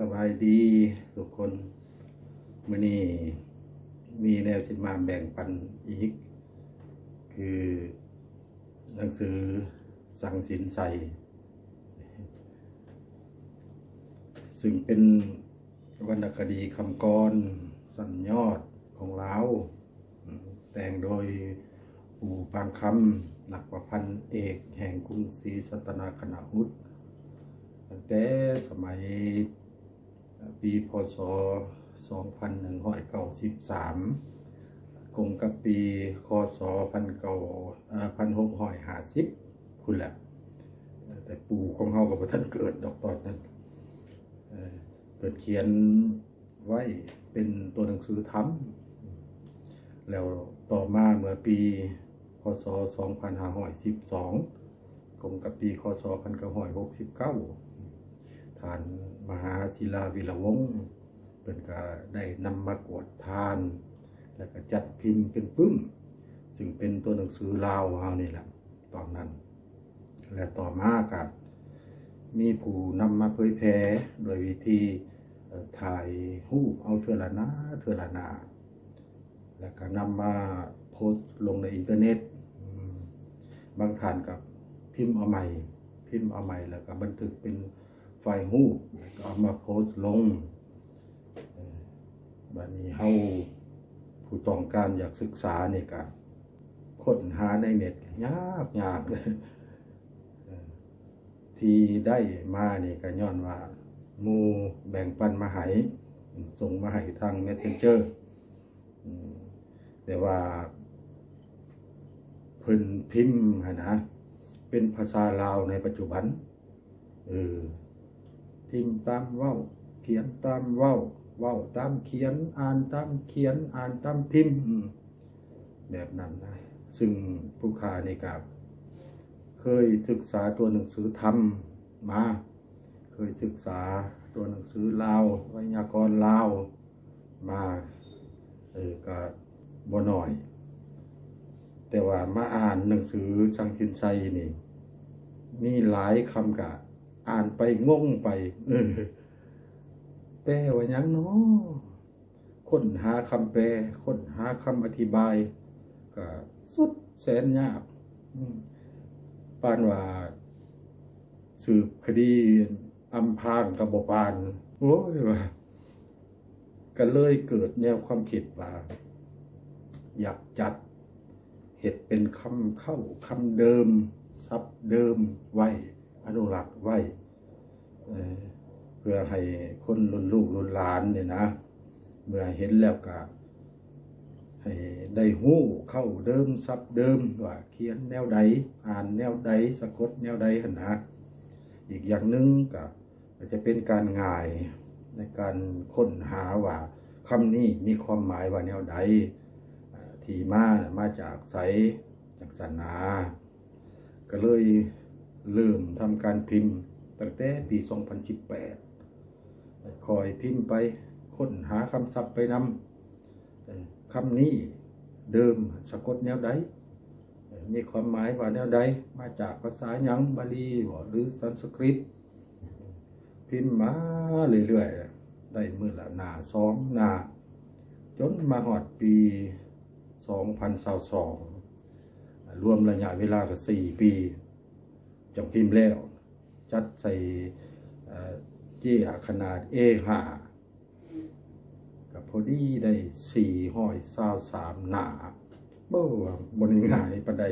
ສະບາຍດີທຸກຄົນ. ມື້ນີ້ມີແນວຊິມາແບ່ງປັນອີກ ຄືໜັງສືສັງສິນໄຊ ຊຶ່ງເປັນວັນນະຄະດີຄຳກອນຊັ້ນຍອດຂອງລາວ ແຕ່ງໂດຍ ປູ່ປາງຄຳ ນັກປະພັນເອກແຫ່ງກຸງສີສັດຕະນາຄະນະຫຸດ ຕັ້ງແຕ່ສະໄໝປີ ພ.ສ. ສອງພັນໜຶ່ງຮ້ອຍເກົ້າສິບສາມ ກົງກັບປີ ຄ.ສ. ພັນເກົ້າ ເອີ ພັນຫົກຮ້ອຍຫ້າສິບພຸ້ນແຫຼະ. ແຕ່ປູ່ຂອງເຮົາກໍບໍ່ທັນເກີດດອກຕອນນັ້ນ. ເອີ ເພິ່ນຂຽນ ໄວ້ເປັນຕົວໜັງສືທຳ ແລ້ວຕໍ່ມາເມື່ອປີ ພ.ສ. ສອງພັນຫ້າຮ້ອຍສິບສອງ ກົງກັບປີ ຄ.ສ. ພັນເກົ້າຮ້ອຍຫົກສິບເກົ້າ ທ່ານມະຫາສິລາວິລະວົງ ເພິ່ນກໍໄດ້ນຳມາກວດທານ ແລ້ວກໍຈັດພິມເປັນປຶ້ມ ຊຶ່ງເປັນຕົວໜັງສືລາວເຮົານີ້ແຫຼະ ຕອນນັ້ນ ແລະ ຕໍ່ມາກໍມີຜູ້ນຳມາເຜີຍແຜ່ໂດຍວິທີ ເອີ ຖ່າຍຮູບເອົາເທື່ອລະໜ້າ ເທື່ອລະໜ້າ ແລ້ວກໍນຳມາໂພສລົງໃນອິນເຕີເນັດ. ອືມ ບາງທ່ານກໍພິມເອົາໃໝ່ ພິມເອົາໃໝ່ ແລ້ວກໍບັນທຶກເປັນ ໄຟລ໌ຮູບ ແລ້ວກໍເອົາມາໂພສລົງ. ເອີ ບາດນີ້ເຮົາຜູ້ຕ້ອງການຢາກສຶກສານີ້ກະຄົ້ນຫາໃນເນັດຍາກໆ ເອີ ທີ່ໄດ້ມານີ້ກະຍ້ອນວ່າໝູ່ແບ່ງປັນມາໃຫ້ ສົ່ງມາໃຫ້ທາງແມັດເຊັນເຈີ. ອືມ ແຕ່ວ່າເພິ່ນພິມຫັ້ນນະ ເປັນພາສາລາວໃນປັດຈຸບັນ. ເອີ ພິມຕາມເວົ້າ ຂຽນຕາມເວົ້າ ເວົ້າຕາມຂຽນ ອ່ານຕາມຂຽນ ອ່ານຕາມພິມ ອືມ ແບບນັ້ນນະ. ຊຶ່ງຜູ້ຂ້ານີ້ກະເຄີຍສຶກສາຕົວໜັງສືທຳມາ ເຄີຍສຶກສາຕົວໜັງສືລາວ ໄວຍາກອນລາວ ມາ ເອີ ກະບໍ່ໜ້ອຍ ແຕ່ວ່າມາອ່ານໜັງສືສັງສິນໄຊນີ້ ມີຫຼາຍຄຳກະອ່ານໄປງົງໄປ ເອີ ແປວ່າຫຍັງນໍ? ຄົ້ນຫາຄຳແປ ຄົ້ນຫາຄຳອະທິບາຍ ກະສຸດແສນຍາກ ອືມ ປານວ່າສືບຄະດີ ອຳພາງກໍບໍ່ປານ ໂອ້ຍ ວ່າ ກໍເລີຍເກີດແນວຄວາມຄິດວ່າ ຢາກຈັດເຮັດເປັນຄຳເຄົ້າຄຳເດີມ ສັບເດີມໄວ້ ອະນຸລັກໄວ້ ເອີ ເພື່ອໃຫ້ຄົນລຸ້ນລູກລຸ້ນຫຼານນີ້ນະ ເມື່ອເຫັນແລ້ວກະໃຫ້ໄດ້ຮູ້ເຄົ້າເດີມສັບເດີມ ວ່າຂຽນແນວໃດ ອ່ານແນວໃດ ສະກົດແນວໃດຫັ້ນນະ. ອີກຢ່າງໜຶ່ງກະ ກໍຈະເປັນການງ່າຍໃນການຄົ້ນຫາວ່າຄຳນີ້ມີຄວາມໝາຍວ່າແນວໃດ ທີ່ມານະມາຈາກໃສ ຈັ່ງຊັ້ນນາ. ກໍເລີຍເລີ່ມທຳການພິມຕັ້ງແຕ່ປີສອງພັນສິບແປດ ຄ່ອຍພິມໄປ ຄົ້ນຫາຄຳສັບໄປນຳ ເອີ ຄຳນີ້ເດີມສະກົດແນວໃດ? ເອີ ມີຄວາມໝາຍວ່າແນວໃດ? ມາຈາກພາສາຫຍັງ? ບາລີບໍ ຫຼື ສັນສະກຣິດ? ພິມມາເລື້ອຍໆ ໄດ້ມື້ລະໜ້າສອງໜ້າ ຈົນມາຮອດປີສອງພັນຊາວສອງ ລວມໄລຍະເວລາກໍສີ່ປີ ຈັ່ງພິມແລ້ວ ຈັດໃສ່ ເອີ ເຈ້ຍຂະໜາດ ເອຫ້າ ກໍພໍດີໄດ້ສີ່ຮ້ອຍຊາວສາມໜ້າ. ບໍ່ ບໍ່ໄດ້ງ່າຍປານໃດ.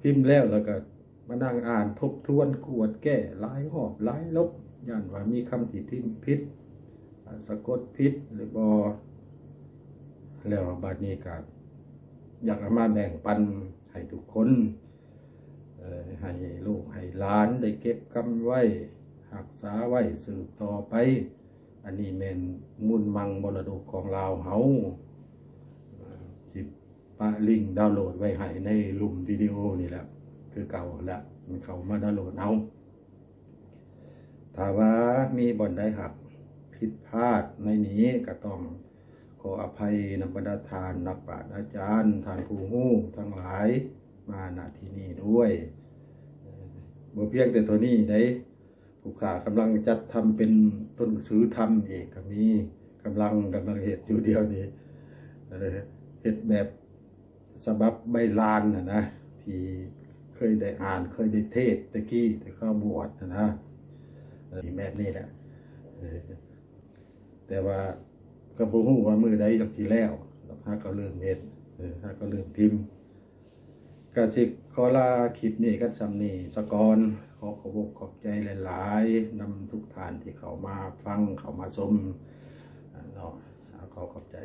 ພິມແລ້ວ ແລ້ວກໍມານັ່ງອ່ານທົບທວນກວດແກ້ຫຼາຍຮອບຫຼາຍລົບ ຢ້ານວ່າມີຄຳທີ່ພິມຜິດ ອາ ສະກົດຜິດຫຼືບໍ່. ແລ້ວບັດນີ້ກໍຢາກເອົາມາແບ່ງປັນໃຫ້ທຸກຄົນ ເອີ ໃຫ້ລູກໃຫ້ຫຼານໄດ້ເກັບກຳໄວ້ ຮັກສາໄວ້ສືບຕໍ່ໄປ. ອັນນີ້ແມ່ນມູນມັງມໍລະດົກຂອງລາວເຮົາ. ເອີ ຊິປະລິງດາວໂຫຼດໄວ້ໃຫ້ໃນລຸ່ມວິດີໂອນີ້ແຫຼະ ຄືເກົ່າແຫຼະ ມັນເຂົ້າມາດາວໂຫຼດເອົາ. ຖ້າວ່າມີບ່ອນໃດຫາກຜິດພາດໃນນີ້ ກໍຕ້ອງຂໍອະໄພນຳບັນດາທ່ານນັກປາດອາຈານ ທ່ານຜູ້ຮູ້ທັງຫຼາຍມາ ນະ ທີ່ນີ້ດ້ວຍ. ເອີ ບໍ່ພຽງແຕ່ເທົ່ານີ້ໃດ ຜູ້ຂ້າກຳລັງຈັດທຳເປັນຕົວໜັງສືທຳອີກກໍມີ ກຳລັງ ກຳລັງເຮັດຢູ່ດຽວນີ້ ເອີ ເຮັດແບບສະບັບໃບລານຫັ້ນນະ ທີ່ເຄີຍໄດ້ອ່ານ ເຄີຍໄດ້ເທດແຕ່ກີ້ ແຕ່ເຂົາບວດຫັ້ນນະ ເອີ ແບບນີ້ແຫຼະ ເອີ ແຕ່ວ່າກໍບໍ່ຮູ້ວ່າມື້ໃດຈັກຊິແລ້ວ ຫາກໍເລີ່ມເຮັດ ເອີ ຫາກໍເລີ່ມພິມ. ກະຊິຂໍລາຄລິບນີ້ກັນສ່ຳນີ້ສາກ່ອນ. ຂໍຂອບອົກຂອບໃຈຫຼາຍໆ ນຳທຸກທ່ານທີ່ເຂົ້າມາຟັງ ເຂົ້າມາຊົມເນາະ. ຂໍຂອບໃຈ.